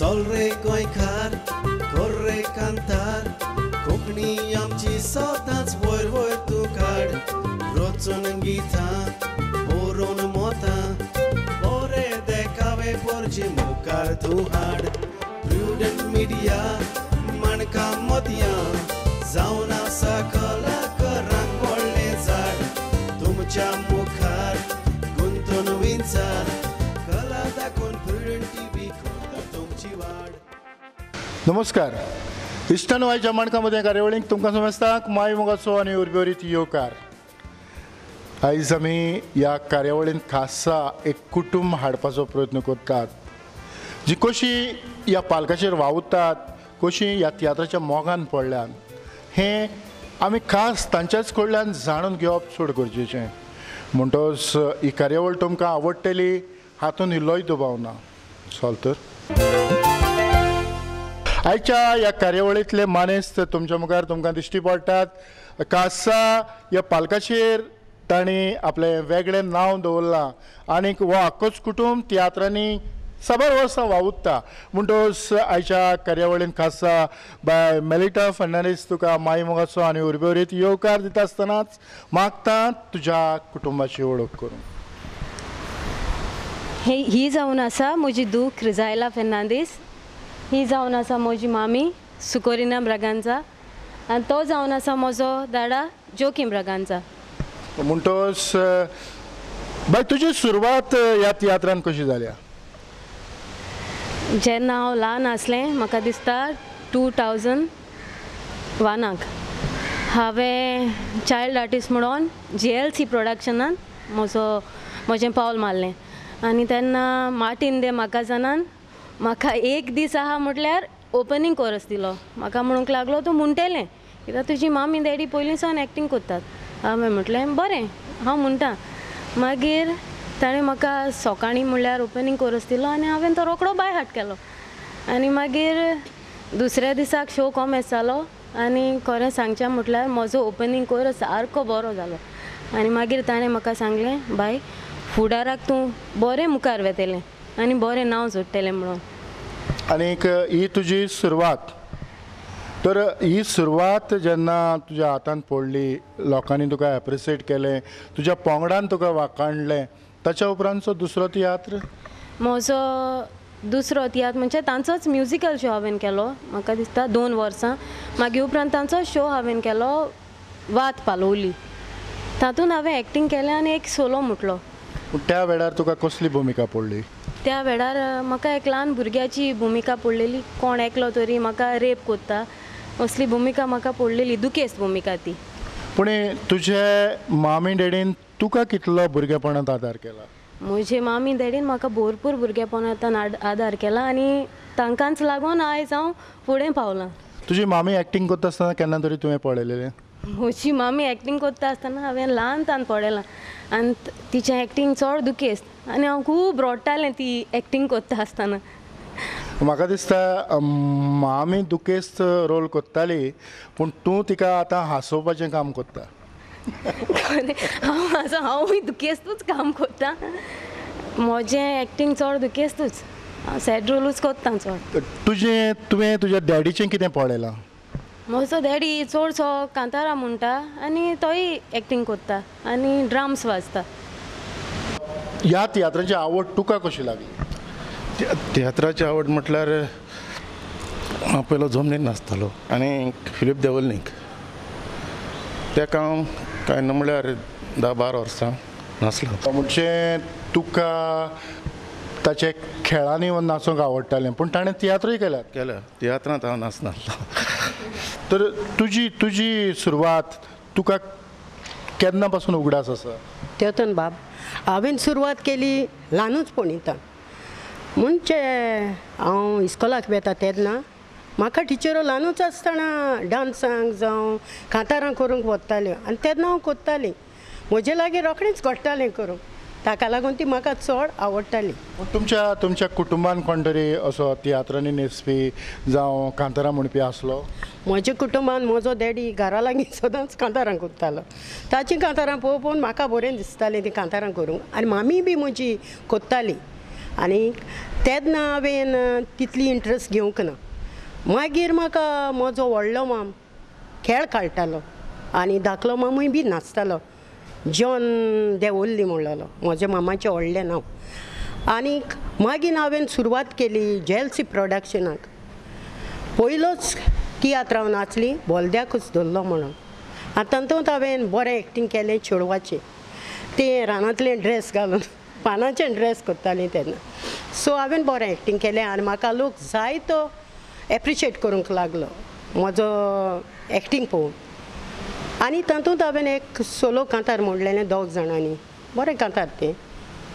चल रे गोंयकार कर रे कांतार कोंकणी आमची सदांच वयर वयर तूं काड रचून गितां बरोवन मोतां बरे देखावे पोरचे मुखार तूं हाड प्रुडंट मिडिया माणकां मोतयां जावन आसा कलाकारांक व्हडलें झाड तुमच्या मुखार गुंतून विंचार कला दाखोवन प्रुडंट टीव्ही करता तुमची वाड. नमस्कार इश्टान वायच्या माणकां मदें कार्यावळींक तुमकां समजता माय मोगाचो आनी उर्बेवरीत येवकार. आयज आमी ह्या कार्यावळींत खासा एक कुटूंब हाडपाचो प्रयत्न करतात जी कशी ह्या पालकाचेर वावुरतात, कशी ह्या तियात्राच्या मोगान पडल्यात हें आमी खास तांच्याच कडल्यान जाणून घेवप चड गरजेचें. म्हणटकच ही कार्यावळ तुमकां आवडटली हातून इल्लोय दुबाव ना. चल तर आयच्या ह्या कार्यावळींतले मानेस्त तुमच्या मुखार तुमकां दिश्टी पडटात. खासा ह्या पालकाचेर तांणी आपलें वेगळें नांव दवरलां आनीक हो आख्खोच कुटूंब तियात्रांनी साबार वर्सां वावुरता. म्हणटकच आयच्या कार्यावळीन खासा बाय मेलिटा फर्नांडीस तुका माई मोगाचो आनी उर्बेवरीत येवकार दिता आसतनाच मागता तुज्या कुटुंबाची वळख करूं. ही जावन आसा म्हजी धूव क्रिजायला फर्नांडीस, ही जावन आसा म्हजी मामी सुकोरिना ब्रागांजा आनी तो जावन आसा म्हजो दाडा जोकीम ब्रागांजा. म्हणटकच बाय तुजी सुरवात ह्या तियात्रान कशी जाल्या? जेन्ना हांव ल्हान आसलें म्हाका दिसता 2001 हांवें चायल्ड आर्टिस्ट म्हणून GLC प्रोडक्शनान म्हजें पावल मारलें आनी तेन्ना मार्टीन दे माकाजानान म्हाका एक दीस आहा म्हटल्यार ओपनींग कोरस दिलो. म्हाका म्हणूंक लागलो तूं म्हणटलें कित्याक तुजी मामी डॅडी पयलीं सावन एक्टींग करतात. हांवें म्हटलें बरें हांव म्हणटा. मागीर ताणें म्हाका सकाळीं म्हणल्यार ओपनींग कोरस दिलो आनी हांवें तो रोकडो बाय हार्ट केलो आनी मागीर दुसऱ्या दिसाक शो कॉमेस जालो आनी खरें सांगचें म्हटल्यार म्हजो ओपनींग कोरस सारको बरो जालो आनी मागीर ताणें म्हाका सांगलें बाय फुडाराक तूं बरें मुखार वेतलें आनी बरें नांव जोडटलें म्हणून. आनीक ही तुजी सुरवात, तर ही सुरवात जेन्ना तुज्या हातान पडली, लोकांनी तुका एप्रिसिएट केलें, तुज्या पंगडान तुका वाखाणलें, ताच्या उपरांतचो दुसरो तियात्र? म्हजो दुसरो तियात्र म्हणजे तांचोच म्युजिकल शो हांवें केलो म्हाका दिसता 2 वर्सां. मागीर उपरांत तांचो शो हांवें केलो वात पालोवली, तातूंत हांवें एक्टींग केलें आनी एक सोलो म्हटलो. त्या वेळार तुका कसली भुमिका पडली? त्या वेळार म्हाका एक ल्हान भुरग्याची भुमिका पडलेली, कोण एकलो तरी म्हाका रेप करता असली भुमिका म्हाका पडलेली, दुखेस्त भुमिका ती. पूण तुजे मामी डॅडीन तुका कितलो भुरगेपणांत आदार केला? म्हजे मामी डॅडीन म्हाका भरपूर भुरगेपणांत आदार केला आनी तांकांच लागून आयज हांव फुडें पावलां. तुजी मामी एक्टींग करता आसतना केन्ना तरी तुवें पळयलेलें? म्हजी मामी एक्टींग करता आसतना हांवें ल्हान तान पळयलां आनी तिचें एक्टींग चड दुखेस्त आनी हांव खूब रडटालें ती एक्टींग करता आसतना. म्हाका दिसता मामी दुखेस्त रोल करताली पूण तूं तिका आतां हांसोवपाचें काम करता. हांव आसा हांवूय दुखेस्तूच काम करता. म्हजें एक्टींग चड दुखेस्तूच, हांव सॅड रोलूच करता चड. तुजें तुवें तुज्या डॅडीचें कितें पळयलां? म्हजो डॅडी चडसो कांतारा म्हणटा आनी तोय एक्टींग करता आनी ड्रम्स वाजता. ह्या तियात्राची आवड तुका कशी लागली? तियात्राची आवड म्हटल्यार हांव पयलो जमनीर नाचतालो आनी फिलीप देवलनीक तेका हांव कांय ना म्हळ्यार 10-12 वर्सां नाचलो. म्हणजे तुका ताचे खेळांनी नाचूंक आवडटालें पूण ताणें तियात्रूय केल्यात? केल्या, तियात्रांत हांव नाचनासलो. तर तुजी तुजी सुरवात तुका केन्ना पासून उगडास आसा? तेतून बाब हांवें सुरवात केली ल्हानूच पणितान. म्हणजे हांव इस्कोलाक वेता तेन्ना म्हाका टिचरो ल्हानूच आसतना डांसांक जावं कांतारां करूंक वताल्यो आनी तेन्ना हांव करतालें. म्हजे लागीं रोखडेंच घडटालें करूंक, ताका लागून ती म्हाका चड आवडटाली. तुमच्या तुमच्या कुटुंबान कोण तरी असो तियात्रांनी न्हेसपी जावं कांतारां म्हणपी आसलो? म्हज्या कुटुंबान म्हजो डॅडी घरा लागीं सदांच कांतारां करतालो. ताचीं कांतारां पळोवन पळोवन म्हाका बरें दिसतालें तीं कांतारां करूंक आनी मामी बी म्हजी करताली आनी तेन्ना हांवें तितली इंट्रस्ट घेवंक ना. मागीर म्हाका म्हजो व्हडलो माम खेळ काडटालो आनी धाकलो मामूय बी नाचतालो, जॉन देवोल्ली म्हणलेलो म्हज्या मामाचें व्हडलें नांव. आनीक मागीर हांवें सुरवात केली जेएलसी प्रोडक्शनाक. पयलोच तियात्र हांव नाचली बोलद्याकूच धरलो म्हणून. आनी तातूंत हांवें बरें एक्टींग केलें चेडवाचें, तें रानांतलें ड्रेस घालून पानाचें ड्रेस करतालीं तेन्ना. सो हांवें बरें एक्टींग केलें आनी म्हाका लोक जायतो एप्रिशिएट करूंक लागलो म्हजो एक्टींग पळोवन. आनी तातूंत हांवें एक सोलो कांतार म्हणलेलें दोग जाणांनी, बरें कांतार तें.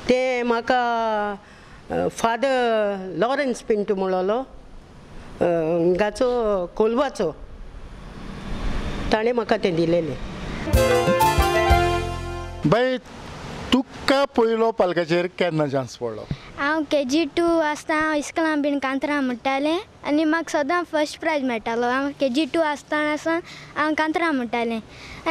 तें म्हाका फादर लॉरन्स पिंटू म्हणलेलो हांगाचो कोलवाचो, ताणें म्हाका तें दिलेलें. बाय तुका पयलो पालकाचेर केन्ना चान्स पडलो? हांव KG 2 आसतना हांव इस्कलान बीन कांतरां म्हणटालें आनी म्हाका सदां फर्स्ट प्रायज मेळटालो. हांव KG 2 आसतना सावन हांव कांतरां म्हणटालें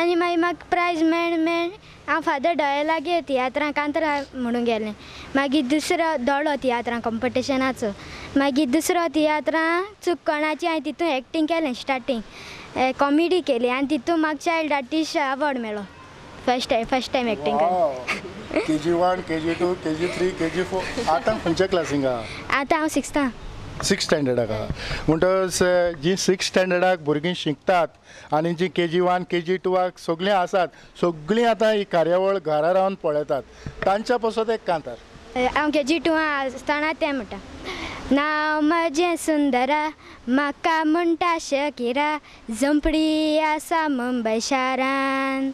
आनी मागीर म्हाका प्रायज मेळ मेळ हांव फादर डॉयलागे तियात्रां कांतरां म्हणूंक गेलें. मागीर दुसरो दोडो तियात्रां कॉम्पिटिशनाचो, मागीर दुसरो तियात्रां चूक कोणाची हांवें तितून एक्टींग केलें, स्टार्टींग कॉमेडी केली आनी तितून म्हाका चायल्ड आर्टिस्ट अवॉर्ड मेळ्ळो. फर्स्ट टायम एक्टींग करून. KG 1, KG 2, KG 3, KG 4. आतां खंयच्या क्लासींक आहा? आतां हांव सिक्स्थाक. सिक्स स्टँडर्डाक आहा. म्हणटच जी सिक्स स्टँडर्डाक भुरगीं शिकतात आनी जी KG 1, KG 2 सगळीं आसात, सगळीं आतां ही कार्यावळ घरा रावन पळयतात, तांच्या पासत एक कांतार. हांव KG 2 आसतना तें म्हणटा. नांव म्हजें सुंदरा, म्हाका म्हणटा शकिरा, झोंपडी आसा मुंबय शारान,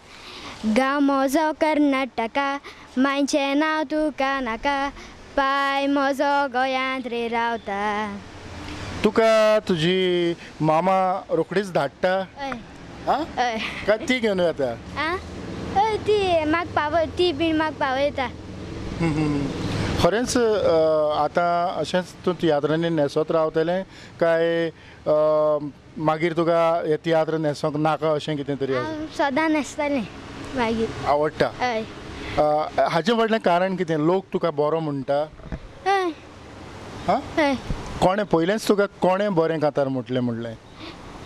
गांव म्हजो कर्नाटका, मांयचें नांव तुका नाका, पाय म्हजो गोंयांत रे रावता. तुका तुजी मामा रोखडीच धाडटा? हय. काय ती घेवन येता? हय, ती म्हाका पाव, ती बीन म्हाका पावयता. खरेंच आतां अशेंच तूं तियात्रांनी न्हेसत रावतलें काय मागीर तुका हे तियात्र न्हेसोंक नाका अशें कितें तरी? सदां न्हेसतलें मागीर. आवडटा? हय. हाचे फाटलें कारण कितें? लोक तुका बरो म्हणटा? हय. हय. कोणें पयलेंच तुका कोणें बरें कांतार म्हटलें म्हणलें?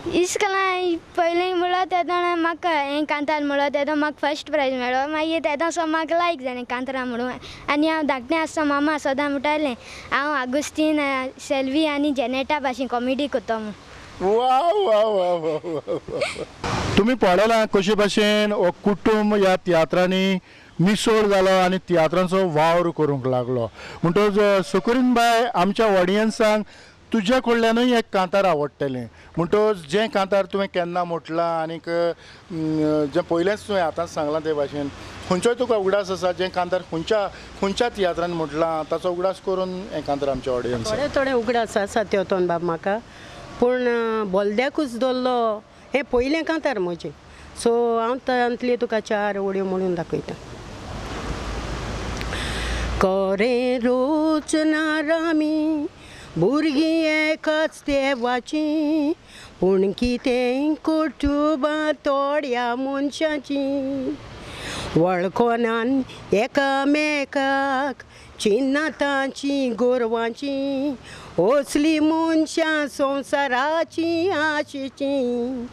इस्कलान पयलीं म्हणलो तेदोना म्हाका हें कांतार म्हणलो तेदो म्हाका फर्स्ट प्रायज मेळ्ळो. मागीर तेदोसो म्हाका लायक जालें कांतरां म्हणून. आनी हांव धाकटें आसतना मामा सदां म्हणटालें हांव आगुस्तीन, सेल्वी आनी जेनेटा भाशेन कॉमेडी करता म्हूण. वा वा वा वा. तुमी पळयलां कशे भाशेन हो कुटुंब ह्या तियात्रांनी मिसोळ जालो आनी तियात्रांचो वावर करूंक लागलो. म्हणटच सुकुरीन बाय आमच्या ऑडियन्सांक तुज्या कडल्यानूय एक कांतार आवडटलें. म्हणटच जें कांतार तुवें केन्ना म्हटलां आनीक जें पयलेंच तुवें आतांच सांगलां ते भाशेन खंयचोय तुका उगडास आसा जें कांतार खंयच्या खंयच्या तियात्रान म्हटलां ताचो उगडास करून हें कांतार आमच्या ऑडियन्स? थोडे थोडे उगडास आसा तेवतोन बाब म्हाका, पूण बोलद्याकूच दवरलो हें पयलें कांतार म्हजें. सो हांव तातूंतल्यो तुका चार ओड्यो म्हणून दाखयता. कोरे रोचना रामी भुरगीं एकाच देवाचीं, पूण कितें कुटुंबां थोड्या मनशाचीं, वळखनान एकामेकाक चिन्नां तांचीं गोरवांचीं, असलीं मनशां संवसाराचीं आशेचीं.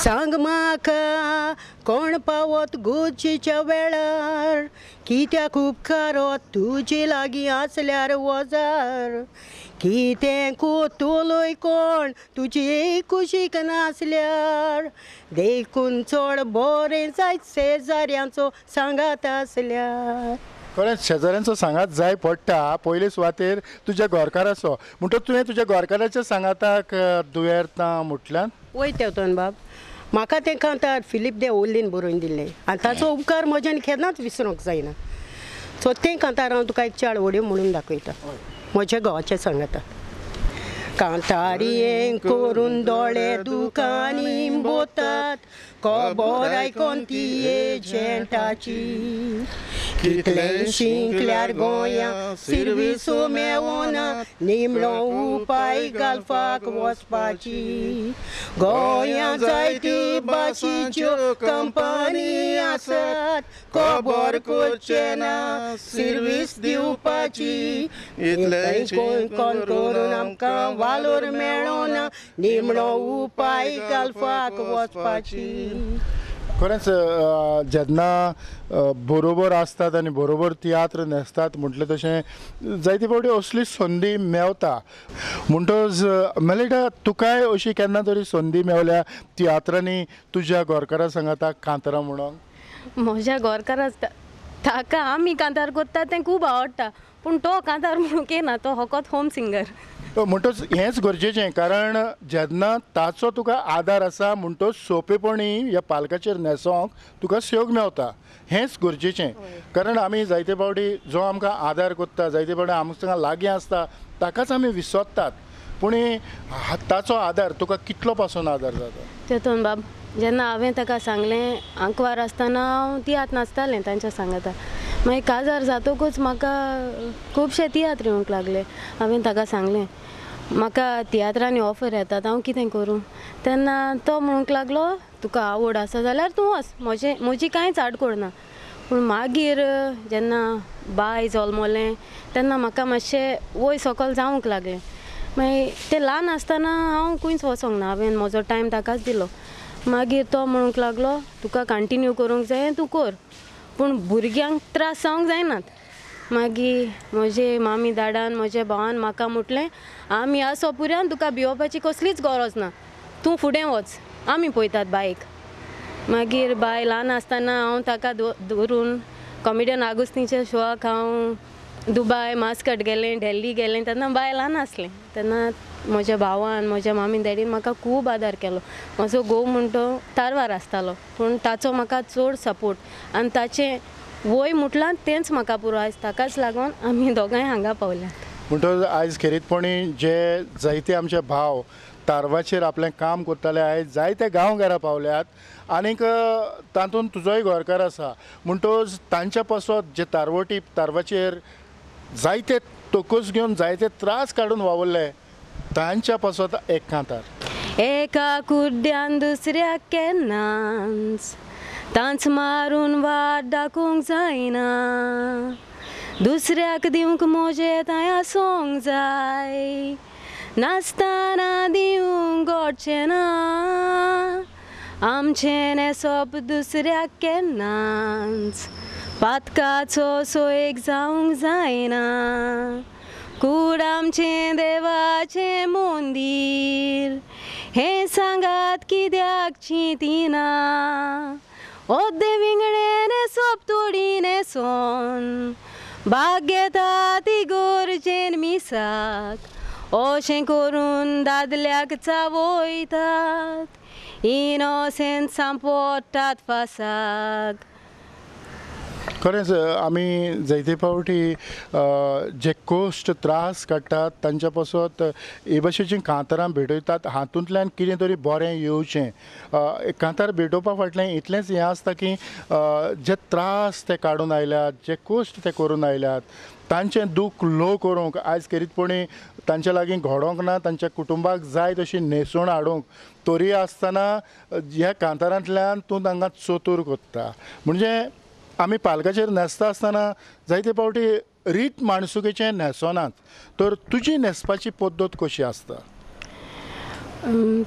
सांग म्हाका कोण पावत गुचीच्या वेळार, कित्याक उपकारत तुजे लागीं आसल्यार वजार, कितें कोतलोय कोण तुजे कुशीक नासल्यार, देखून चड बरें जायत शेजाऱ्यांचो सांगात आसल्यार. खरेंच शेजाऱ्यांचो सांगात जाय पडटा पयले सुवातेर तुज्या घरकाराचो. म्हणटच तुवें तुज्या घरकाराच्या सांगाताक दुयेंतां म्हटल्यान? वय तेवतोन बाब, म्हाका तें कांतार फिलीप दे ओल्लीन बरोवन दिल्लें आनी ताचो उपकार म्हज्यान केन्नाच विसरूंक जायना. सो तें कांतार हांव तुका एक चार वडयो म्हणून दाखयता म्हज्या घोवाचें सांगाता. कांतारी करून दोळे दुकानी बोतात, खबर आयकोन ती एजंटाची, कितलें शिंकल्यार गोंया सिर्विसो मेवना निमणो उपाय घालपाक वचपाची गोंया जायती बशीच्यो कंपनी आसात खबर करचें ना सिर्वीस दिवपाची इतलें कोण करून आमकां वालोर मेळना निमणो उपाय घालपाक वचपाची. खरेंच जेन्ना बरोबर आसतात आनी बरोबर तियात्र न्हेसतात म्हटलें तशें जायते फावटी असली संदी मेवता. म्हणटच मेलिटा तुकाय अशी केन्ना तरी संदी मेवल्या तियात्रांनी तुज्या घरकारा सांगाता कांतारां म्हणून? म्हज्या घरकारा ताका आमी कांतार करता तें खूब आवडटा पूण तो कांतार म्हणूंक येना, तो फकत होम सिंगर. म्हणटच हेंच गरजेचें कारण जेन्ना ताचो तुका आदार आसा म्हणटच सोंपेपणी ह्या पालकाचेर न्हेसोंक तुका सहयोग मेवता. हेंच गरजेचें कारण आमी जायते फावटी जो आमकां आदार करता जायते फावटी आमकां लागीं आसता ताकाच आमी विसरतात पूण ताचो आदार तुका कितलो पासून आदार जाता? चेतन बाब जेन्ना हांवें ताका सांगलें आंकवार आसतना हांव तियात्र नाचतालें तांच्या सांगाता, मागीर काजार जातकूच म्हाका खुबशे तियात्र येवंक लागले. हांवें ताका सांगलें म्हाका तियात्रांनी ऑफर येतात हांव कितें करूं? तेन्ना तो म्हणूंक लागलो तुका आवड आसा जाल्यार तूं वच, म्हजी कांयच आडखळ ना. पूण मागीर जेन्ना बाय जल्मलें तेन्ना म्हाका मातशें वय सकयल जावंक लागलें. मागीर तें ल्हान आसतना हांव खंयच वचोंक ना, हांवें म्हजो टायम ताकाच दिलो. मागीर तो म्हणूंक लागलो तुका कंटिन्यू करूंक जाय तूं कर पूण भुरग्यांक त्रास जावंक जायनात. मागीर म्हजे मामी दाडान म्हज्या भावान म्हाका म्हटलें आमी आसो पुऱ्यान तुका भिवपाची कसलीच गरज ना, तूं फुडें वच आमी पळयतात बायक. मागीर बाय ल्हान आसतना हांव ताका धरून कॉमेडियन आगुस्तीच्या शोआक हांव दुबाय मास्कट गेलें, दिल्ली गेलें. तेन्ना बाय ल्हान आसलें तेन्ना म्हज्या भावान म्हज्या मामी डॅडीन म्हाका खूब आदार केलो. म्हजो घोव म्हण तो तारवार आसतालो पूण ताचो म्हाका चड सपोर्ट आनी ताचें वय म्हटलां तेंच म्हाका पुरो. आयज ताकाच लागून आमी दोगांय हांगा पावल्यात. म्हणटकच आयज खेरीतपणी जे जायते आमचे भाव तारवाचेर आपलें काम करताले आयज जायते गांवघरा पावल्यात आनीक तातूंत तुजोय घरकार आसा म्हणटकच तांच्या पासत जे तारवटी तारवाचेर जायते तोकस घेवन जायते त्रास काडून वावुरले तांच्या पासत एक कांतार. एका कुड्ड्यान दुसऱ्याक केन्नाच तांच मारून वाट दाखोवंक जायना, दुसऱ्याक दिवंक म्हजें थंय आसूंक जाय, नासतना दिवंक घडचें ना, आमचें न्हेसप दुसऱ्याक केन्नाच पातकाचो सोयेक जावंक जायना, कूड आमचें देवाचें मंदीर हें सांगात कित्याक चिंतिना, ओद्दे विंगडे न्हेसप तोडी न्हेसोन भाग घेता ती गरजेन मिसाक, अशें करून दादल्याक चावयतात इनोसेंसां पोटात फासाक. खरेंच आमी जायते फावटी जे कश्ट त्रास काडटात तांच्या पासत हे भाशेचीं कांतारां भेटयतात हातूंतल्यान कितें तरी बरें येवचें. कांतार भेटोवपा फाटल्यान इतलेंच हें आसता की जे त्रास ते काडून आयल्यात जे कश्ट ते करून आयल्यात तांचें दूख लो करूंक आयज खेरीतपणी तांच्या लागीं घडोवंक ना तांच्या कुटुंबाक जाय तशी न्हेसवण हाडूंक तरी आसतना ह्या कांतारांतल्यान तूं तांकां चतूर करता. म्हणजे आमी पालकाचेर न्हेसता आसतना जायते फावटी रीत माणसुकेचें न्हेसोनात तर तुजी न्हेसपाची पद्दत कशी आसता?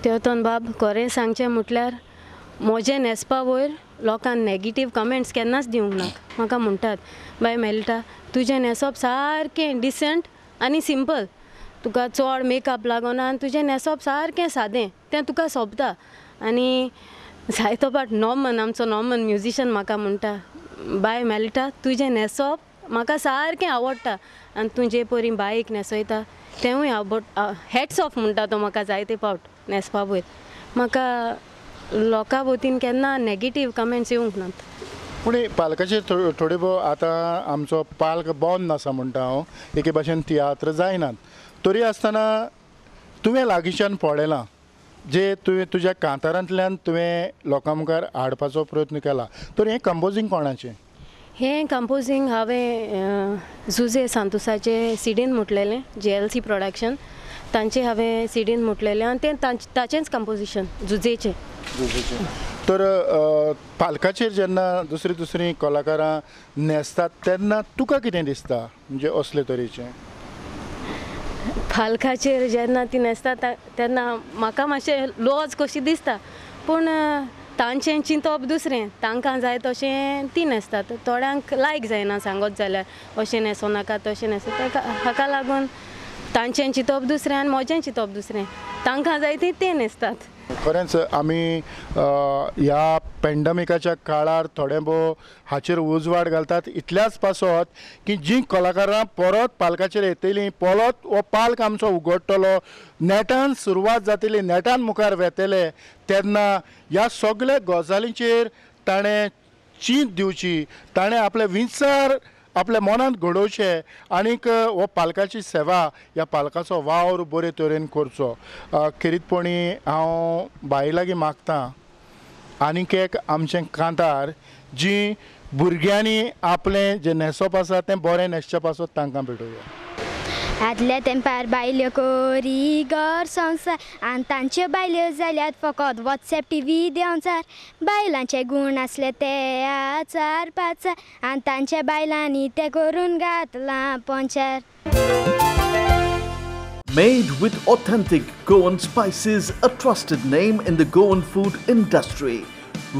तेतोन बाब खरें सांगचें म्हटल्यार म्हजें न्हेसपा वयर लोकांक नेगेटीव कमेंट्स केन्नाच दिवंक ना. म्हाका म्हणटात बाय मेलिटा तुजें न्हेसप सारकें डिसंट आनी सिंपल, तुका चड मेकअप लागना आनी तुजें न्हेसप सारकें सादें तें तुका सोबता. आनी जायतो पाट नॉर्मन आमचो नॉर्मन म्युजिशन म्हाका म्हणटा बाय मेलिटा तुजें न्हेसप म्हाका सारकें आवडटा आनी तूं जे परी बायक न्हेसयता तेंवूय आवड हेड्स ऑफ म्हणटा तो म्हाका जायते फावट न्हेसपा वयर. म्हाका लोकां वतीन केन्ना नेगेटीव कमेंट्स येवंक नात. पूण पालकाचेर थोडे भोव आतां आमचो पाल्क बंद आसा म्हणटा हांव एके भाशेन तियात्र जायनात तरी आसतना तुवें लागींच्यान पळयलां जे तुवें तुज्या कांतारांतल्यान तुवें लोकां मुखार हाडपाचो प्रयत्न केला तर हें कंपोजींग कोणाचें? हें कंपोजींग हांवें जुजे सांतोसाचे सिडीन म्हटलेलें, JLC production तांचे हांवें सिडीन म्हटलेलें आनी तें ताचेंच कंपोजिशन जुजेचें. तर पालकाचेर जेन्ना दुसरी दुसरी कलाकारां न्हेसतात तेन्ना तुका कितें दिसता, म्हणजे असले तरेचें? पालकाचेर जेन्ना ती न्हेसतात तेन्ना म्हाका मातशें लॉज कशी दिसता, पूण तांचें चिंतप दुसरें, तांकां जाय तशें ती न्हेसतात. थोड्यांक लायक जायना सांगत जाल्यार अशें न्हेसो नाका तशें न्हेसो, हाका लागून तांचें चिंतप दुसरें आनी म्हजें चिंतप दुसरें, तांकां जाय ती ते न्हेसतात. खरेंच आमी ह्या पेंडमिकाच्या काळार थोडे भोव हाचेर उजवाड घालतात इतल्याच पासत की जीं कलाकारां परत पालकाचेर येतलीं, परत हो पालक आमचो उगडटलो, नेटान सुरवात जातली, नेटान मुखार वेतले, तेन्ना ह्या सगल्या गजालींचेर ताणें चींत दिवची, ताणें आपले विचार आपल्या मनांत घडोवचे आनीक हो पालकाची सेवा, ह्या पालकाचो वावर बरे तरेन करचो. खेरीतपणी हांव बाई लागीं मागतां आनीक एक आमचें कांतार जी भुरग्यांनी आपलें जें न्हेसप आसा तें बरें न्हेसचे पासत तांकां भेटोवया. आदल्या तेंपार बायल्यो कोरी घर संवसार आनी तांच्यो बायल्यो जाल्यात फकत वॉट्सएप टीव्ही देंवचार. बायलांचे गूण आसले ते आचार पाचार आनी तांच्या बायलांनी ते करून घातलां पंचार. Made with authentic Goan spices, a trusted name in the Goan food industry.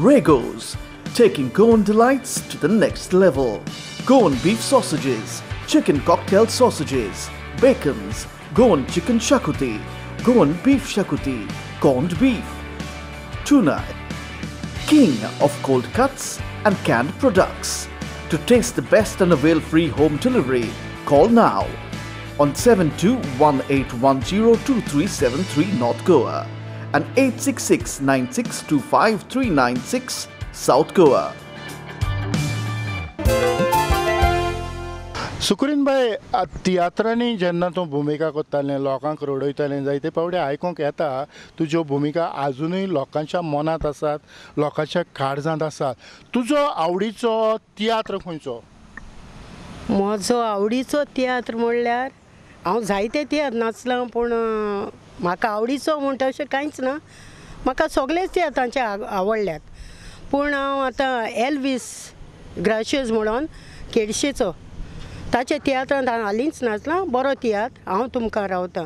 Regos, taking Goan delights to the next level. Goan beef sausages, chicken cocktail sausages, bacons, Goan chicken shakuti, Goan beef shakuti, corned beef, tuna, king of cold cuts and canned products. To taste the best and avail free home delivery, call now on 7218102373 North Goa and 866-9625-396 South Goa. सुकुरीन बाय, तियात्रांनी जेन्ना तूं भुमिका करतालें, लोकांक रडयतालें, जायते फावटी आयकूंक येता तुज्यो भुमिका आजुनूय लोकांच्या मनांत आसात, लोकांच्या काळजांत आसात. तुजो आवडीचो तियात्र खंयचो? म्हजो आवडीचो तियात्र म्हणल्यार हांव जायते तियात्र नाचलां, पूण म्हाका आवडीचो म्हणटा अशें कांयच ना. म्हाका सगळेच तियात्रांचे आवडल्यात, पूण हांव आतां एल्वीस ग्राशियस म्हणून केडशेचो ताच्या तियात्रांत हांव हालींच नाचलां. बरो तियात्र हांव तुमकां रावता,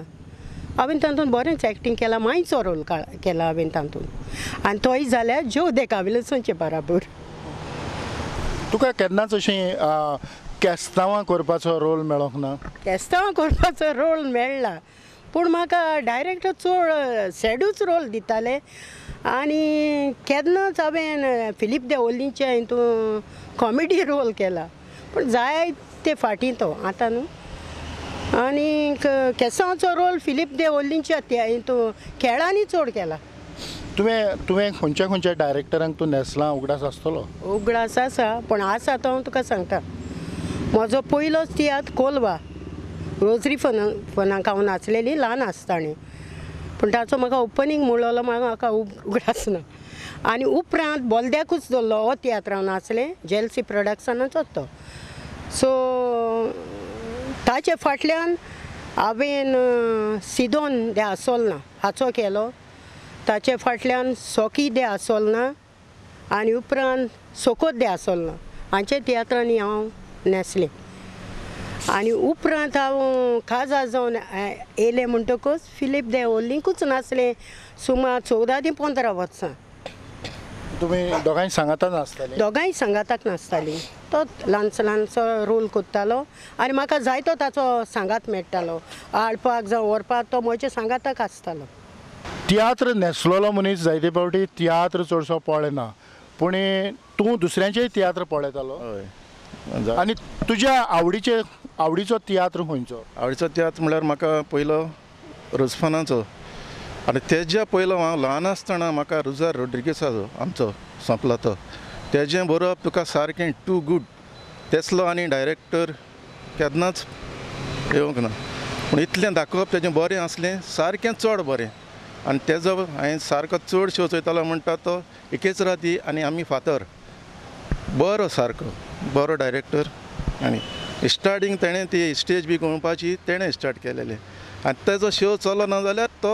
हांवें तातूंत बरेंच एक्टींग केलां, मांयचो रोल केला हांवें तातूंत, आनी तोय जाल्यार ज्यो देखाविलसांचे बराबर. तुका केन्नाच अशें केस्तांवां करपाचो रोल मेळोंक ना? केस्तांवां करपाचो रोल मेळ्ळा, पूण म्हाका डायरेक्टर चड सॅडूच रोल दिताले आनी केन्नाच हांवें फिलीप देवोलींचे हितून कॉमेडी रोल केला, पूण जायते फाटीं तो आतां न्हू. आनी केस्तांवाचो रोल फिलीप देवोलींच्या हितून खेळांनी चड केला. तुवें खंयच्या खंयच्या डायरेक्टरांक तूं न्हेसलां उगडास आसतलो? उगडास आसा, पूण आसा तो हांव तुका सांगता. म्हजो पयलोच तियात्र कोलवा रोजरी फनाक हांव नाचलेली ल्हान आसतना, पूण ताचो म्हाका ओपनींग म्हणलो म्हाका उगडास ना. आनी उपरांत बोलद्याकूच दवरलो हो तियात्र हांव नाचलें, जेलसी प्रोडक्शनाचोच तो. सो ताचे फाटल्यान हांवें सिदोन दे आसोलना हाचो केलो, ताचे फाटल्यान सोकी दे आसोलना आनी उपरांत सोकोत दे आसोलना हांचे तियात्रांनी हांव न्हेसलें. आनी उपरांत हांव खाजा जावन येयलें म्हणटकूच फिलीप देवोलींकूच नाचलें सुमार 14 ते 15 वर्सां. तुमी दोगांय सांगाताक नाचतालीं? दोगांय सांगाताक नाचतालीं. तो ल्हानसो ल्हानसो रोल करतालो आनी म्हाका जायतो ताचो सांगात मेळटालो, हाडपाक जावं व्हरपाक तो म्हज्या सांगाताक आसतालो. तियात्र न्हेसलेलो मनीस जायते फावटी तियात्र चडसो पळयना, पूण तूं दुसऱ्यांचेय तियात्र पळयतालो? हय. आनी तुज्या आवडीचो तियात्र खंयचो? आवडीचो तियात्र म्हणल्यार म्हाका पयलो रोजफनाचो, आनी तेज्या पयलो हांव ल्हान आसतना म्हाका रुजार रोड्रिगेसाचो आमचो सोंपला तो, तेजें बरोवप तुका सारकें टू गूड तेसलो आनी डायरेक्टर केन्नाच येवंक ना, पूण इतलें दाखोवप तेजें बरें आसलें, सारकें चड बरें. आनी तेजो हांवें सारको चड शो चोयतालो म्हणटा तो एकेच राती आनी आमी फातर, बरो सारको बरो डायरेक्टर आनी स्टार्टींग तेणें ती स्टेज बी गळोवपाची तेणें स्टार्ट केलेलें आनी तेजो शो चलना जाल्यार तो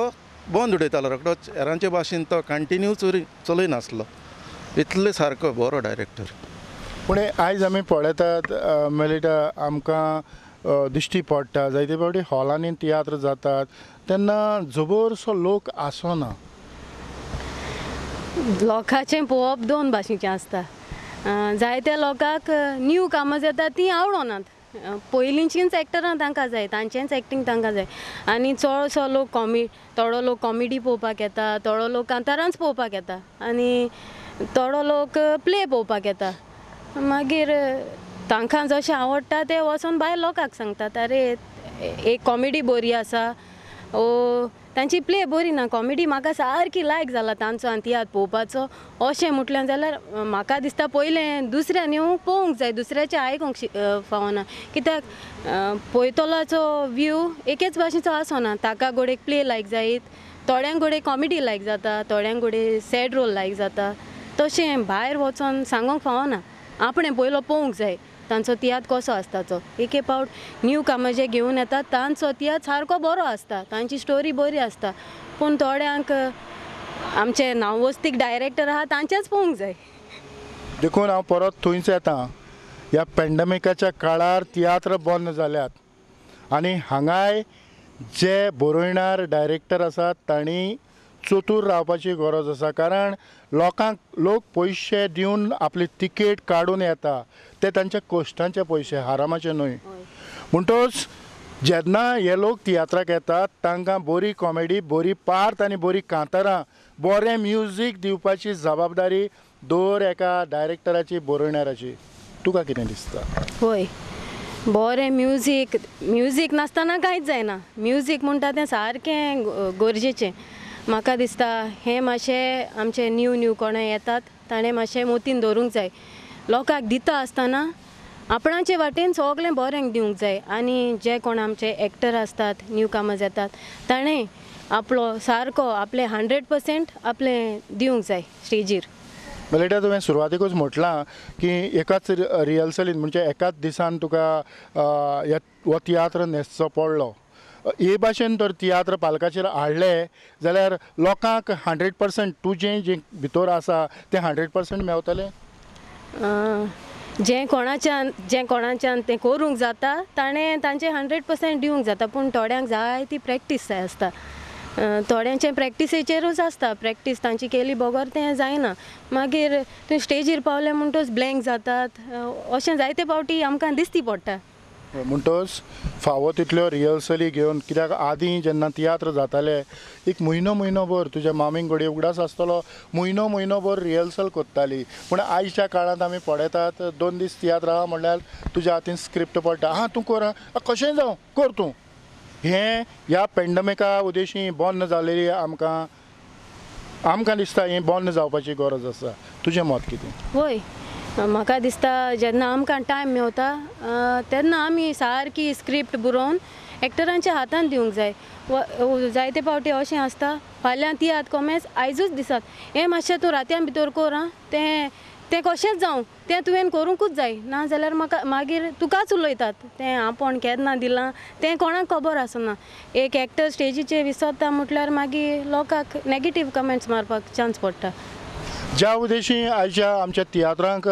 बंद उडयतालो रोकडोच हेरांचे भाशेन तो कंटिन्यू चलयनासलो इतले सारको बरो डायरेक्टर. पूण आयज आमी पळयतात मेलिटा आमकां दिश्टी पडटा जायते फावटी हॉलांनी तियात्र जातात तेन्ना जबरसो लोक आसना. लोकांचें पळोवप दोन भाशेचें आसता. जायत्या लोकांक न्यू कामां जाता तीं आवडनात. पयलींचींच एक्टरां तांकां जाय, तांचेंच एक्टींग तांकां जाय. आनी चडसो लोक थोडो लोक कॉमेडी पळोवपाक येता, थोडो लोक कांतारांच पळोवपाक येता आनी थोडो लोक प्ले पळोवपाक येता. मागीर तांकां जशें आवडटा तें वचोन भायर लोकांक सांगतात, अरे एक कॉमेडी बरी आसा ओ तांची प्ले बरी ना, कॉमेडी म्हाका सारकी लायक जाला तांचो आनी तियात्र पळोवपाचो अशें म्हटलें जाल्यार म्हाका दिसता पयलें दुसऱ्यान येवंक पळोवंक जाय, दुसऱ्याचें आयकूंक फावना. कित्याक पळयतल्याचो व्यू एकेच भाशेचो आसना. ताका घडये प्ले लायक जायत, थोड्यांक घडये कॉमेडी लायक जाता, थोड्यांक घडये सॅड रोल लायक जाता. तशें भायर वचोन सांगूंक फावना, आपणें पयलो पळोवंक जाय तांचो तियात्र कसो आसता तो. एके फावट न्यू कामां जे घेवन येतात तांचो तियात्र सारको बरो आसता, तांची स्टोरी बरी आसता, पूण थोड्यांक आमचे नांवस्तीक डायरेक्टर आहा तांचेच पळोवंक जाय. देखून हांव परत थंयच येता. ह्या पेंडमिकाच्या काळार तियात्र बंद जाल्यात आनी हांगाय जे बरोयणार डायरेक्टर आसात तांणी चतूर रावपाची गरज आसा, कारण लोकांक लोक पयशे दिवन आपली तिकेट काडून येता ते तांच्या कश्टांचे पयशे, हारामाचे न्हय. म्हणटच जेन्ना हे लोक तियात्राक येतात तांकां बरी कॉमेडी, बरी पार्ट आनी बरी कांतारां, बरें म्युजीक दिवपाची जबाबदारी दर एका डायरेक्टराची, बरोवणाराची. तुका कितें दिसता? हय, बरें म्युजीक, म्युजीक नासतना कांयच जायना. म्युजीक म्हणटा तें सारकें गरजेचें. म्हाका दिसता हें मातशें आमचे न्यू न्यू कोणें येतात ताणें मातशें मोतीन दवरूंक जाय. लोकांक दिता आसतना आपणाचे वाटेन सगळें बरें दिवंक जाय. आनी जे कोण आमचे एक्टर आसतात, न्यू कामर्स येतात, ताणें आपलो सारको आपलें 100% आपलें दिवंक जाय स्टेजीर. मेलिटा, तुवें सुरवातेकूच म्हटलां की एकाच रिहर्सलीन म्हणजे एकाच दिसान तुका हो तियात्र न्हेसचो पडलो. हे भाशेन तर तियात्र पालकाचेर हाडले जाल्यार लोकांक 100% तुजें जें भितर आसा तें 100% मेवतलें? जें कोणाच्यान तें करूंक जाता ताणें तांचें 100% दिवंक जाता, पूण थोड्यांक जाय ती प्रॅक्टीस जाय आसता. थोड्यांचें प्रॅक्टिसेचेरूच आसता, प्रॅक्टीस तांची केली बगर तें जायना. मागीर थंय स्टेजीर पावले म्हणटच ब्लँक जातात, अशें जायते फावटी आमकां दिसती पडटा. म्हणटच फावो तितल्यो रिहर्सली घेवन, कित्याक आदीं जेन्ना तियात्र जाताले एक म्हयनो म्हयनोभर तुज्या मामीक घडये उगडास आसतलो, म्हयनो म्हयनोभर रिहर्सल करताली. पूण आयच्या काळांत आमी पळयतात 2 दीस तियात्र आहा म्हणल्यार तुज्या हातीन स्क्रिप्ट पडटा, आं तूं कर, कशेंय जावं कर तूं. हें ह्या पेंडमिका उदेशी बंद जालेली आमकां आमकां दिसता हें बंद जावपाची गरज आसा. तुजें मत कितें? वय, म्हाका दिसता जेन्ना आमकां टायम मेवता तेन्ना आमी सारकी स्क्रिप्ट बरोवन एक्टरांच्या हातान दिवंक जाय. जायते फावटी अशें आसता फाल्यां तियात्र कोमेस आयजूच दिसात, हें मातशें तूं रातयां भितर कर आं, तें तें कशेंच जावं तें तुवें करूंकूच जाय, ना जाल्यार म्हाका मागीर तुकाच उलयतात तें आपोण केन्ना दिलां तें कोणाक खबर आसना. एक एक्टर स्टेजीचेर विसरता म्हटल्यार मागीर लोकांक नेगेटीव कमेंट्स मारपाक चान्स पडटा. ज्या उद्देशी आयच्या आमच्या तियात्रांक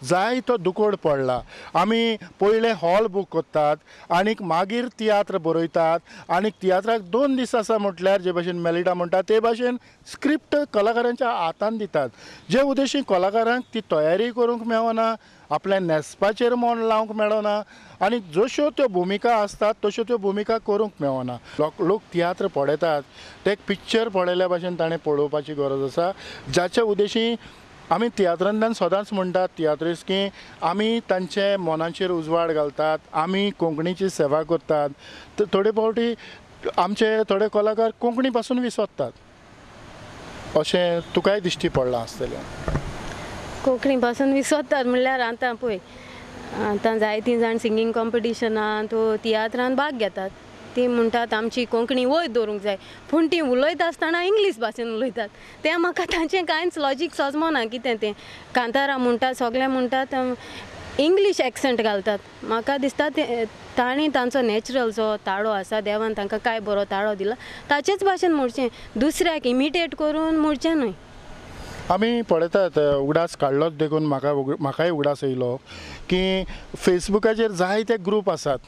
जायतो दुकोड पडला. आमी पयले हॉल बूक करतात आनीक मागीर तियात्र बरयतात आनीक तियात्राक 2 दीस आसा म्हटल्यार जे भाशेन मेलिटा म्हणटा ते भाशेन स्क्रिप्ट कलाकारांच्या हातान दितात. जे उद्देशी कलाकारांक ती तयारी करूंक मेळना, आपल्या न्हेसपाचेर मन लावंक मेळना आनी जश्यो त्यो भुमिका आसतात तश्यो त्यो भुमिका करूंक मेळना. लोक तियात्र पळयतात ते एक पिक्चर पळयल्या भाशेन ताणें पळोवपाची गरज आसा. जाच्या उद्देशी आमी तियात्रांतल्यान सदांच म्हणटात तियात्रिस्ट की आमी तांचे मनाचेर उजवाड घालतात, आमी कोंकणीची सेवा करतात. थोडे फावटी आमचे थोडे कलाकार कोंकणी पासून विसरतात अशें तुकाय दिश्टी पडलां आसतलें? कोंकणी पासून विसरतात म्हणल्यार आतां पळय आतां जायतीं जाण सिंगींग कॉम्पिटिशनांत वो तियात्रांत भाग घेतात. ती म्हणटात आमची कोंकणी वयर दवरूंक जाय, पूण ती उलयता आसतना इंग्लीश भाशेन उलयतात. तें म्हाका तांचें कांयच लॉजीक सजमना कितें तें. कांतारां म्हणटात, सगळें म्हणटात, इंग्लीश एक्सेंट घालतात. म्हाका दिसता ते तांणी तांचो नॅचरल जो ताळो आसा, देवान तांकां काय बरो ताळो दिला, ताचेच भाशेन म्हणचें, दुसऱ्याक इमिटेट करून म्हणचें न्हय. आमी पळयतात, उगडास काडलोच देखून म्हाकाय उगडास येयलो की फेसबुकाचेर जायते ग्रूप आसात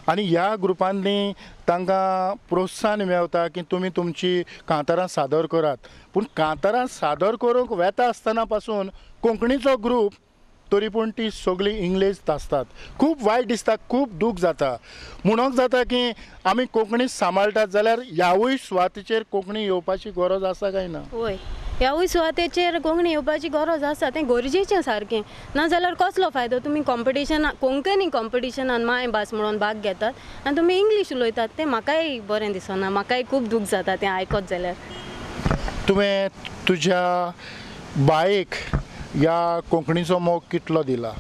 आनी ह्या ग्रुपांनी तांकां प्रोत्साहन मेवता की तुमी तुमची कांतारां सादर करात. पूण कांतारां सादर करूंक वेता आसतना पासून कोंकणीचो ग्रूप तरी पूण ती सगळी इंग्लीश आसतात. खूब वायट दिसता, खूब दूख जाता. म्हणूंक जाता की आमी कोंकणी सांबाळटात जाल्यार ह्यावूय सुवातेचेर कोंकणी येवपाची गरज आसा काय ना? वय, ह्यावूय सुवातेचेर कोंकणी येवपाची गरज आसा, तें गरजेचें सारकें. नाजाल्यार कसलो फायदो? तुमी कॉम्पिटिशनान, कोंकणी कॉम्पिटिशनान मायभास म्हणून भाग घेतात आनी तुमी इंग्लीश उलयतात, तें म्हाकाय बरें दिसना, म्हाकाय खूब दूख जाता तें आयकत जाल्यार. तुवें तुज्या बायक ह्या कोंकणीचो मोग कितलो दिला?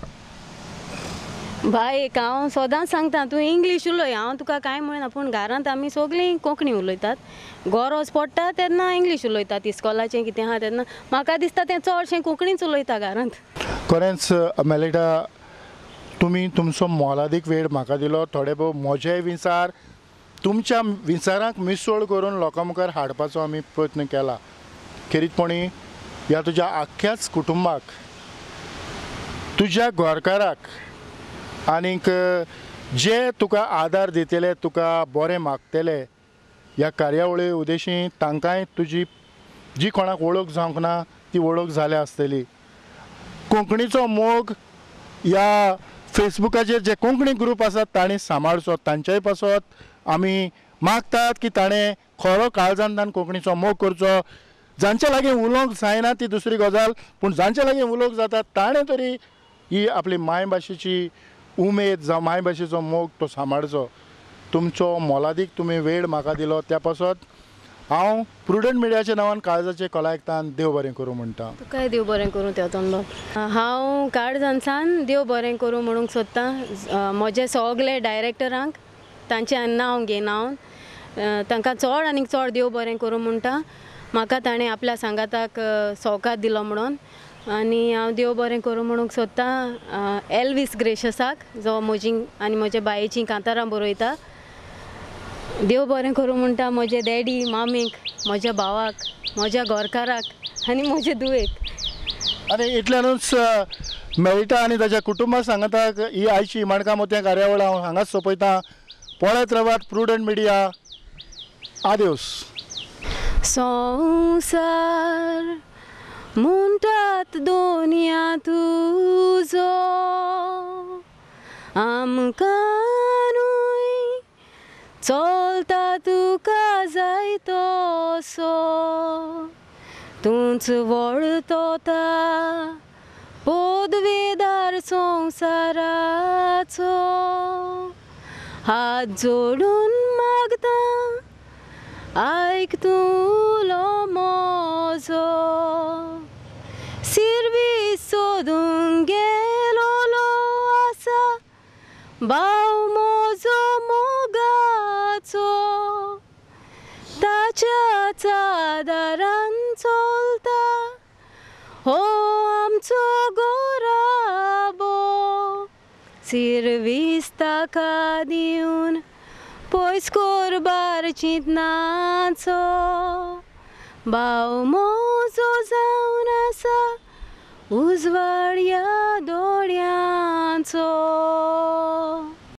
बायक हांव सदांच सांगता, तूं इंग्लीश उलय, हांव तुका कांय म्हणना, पूण घरांत आमी सगळीं कोंकणी उलयतात. गरज पडटा तेन्ना इंग्लीश उलयतात, इस्कॉलाचें कितें आहा तेन्ना. म्हाका दिसता तें चडशें कोंकणीच उलयता घरांत. खरेंच मेलिटा, तुमी तुमचो मोलादीक वेळ म्हाका दिलो. थोडे भोव म्हजे विचार तुमच्या विचारांक मिसळ करून लोकां मुखार हाडपाचो आमी प्रयत्न केला. खेरीतपणी ह्या तुज्या आख्ख्याच कुटुंबाक, तुज्या घरकाराक आनीक जे तुका आदार दितले, तुका बरें मागतले ह्या कार्यावळी उद्देशी तांकांय तुजी जी कोणाक वळख जावंक ना ती वळख जाल्या आसतली. कोंकणीचो मोग ह्या फेसबुकाचेर जे कोंकणी ग्रूप आसात तांणी सांबाळचो. तांच्याय पासत आमी मागतात की ताणें खरो काळजान कोंकणीचो मोग करचो. जांचे लागीं उलोवंक जायना ती दुसरी गजाल, पूण जांचे लागीं उलोवंक जाता ताणें तरी ही आपली मायभाशेची उमेद जावं मायभाशेचो मोग तो सांबाळचो. तुमचो मोलादीक तुमी वेळ म्हाका दिलो त्या पासत हांव प्रुडंट मिडियाच्या नांवान काळजाचे कलायकतान देव बरें करूं म्हणटा. तुकाय देव बरें करूं तेवतनबाब. हांव काळजानसान देव बरें करूं म्हणूंक सोदतां म्हजे सगळे डायरेक्टरांक, तांचें नांव घेयना हांव, तांकां चड आनीक चड देव बरें करूं म्हणटा. म्हाका ताणें आपल्या सांगाताक सौकात दिलो म्हणून. आनी हांव देव बरें करूं म्हणूंक सोदतां एल्वीस ग्रेशसाक, जो म्हजी आनी म्हज्या बायेचीं कांतारां बरयता. देव बरें करूं म्हणटा म्हजे डॅडी मामीक, म्हज्या भावाक, म्हज्या घरकाराक आनी म्हजे धुवेक. आनी इतल्यानूच मेळटा आनी ताच्या कुटुंबा सांगाताक ही आयची माणकां मोतयां कार्यावळ हांव हांगाच सोंपयतां. पळयत रावात प्रुडंट मिडिया. आदेवस. संवसार म्हणटात दोनया तुजो, आमकां न्हय चलता तुका जाय तसो, तूंच वळतता पदवेदार संवसाराचो. हात जोडून मागता आयक तुलो म्हजो, सिरवीस सोदूंक गेलोलो आसा भाव म्हजो मोगाचो, ताच्याच आदारान चलता हो आमचो गोराबो. सिरवीस ताका दिवन पयस कोरबार चिंतनाचो, भाव म्हजो जावन आसा उजवाड ह्या दोळ्यांचो.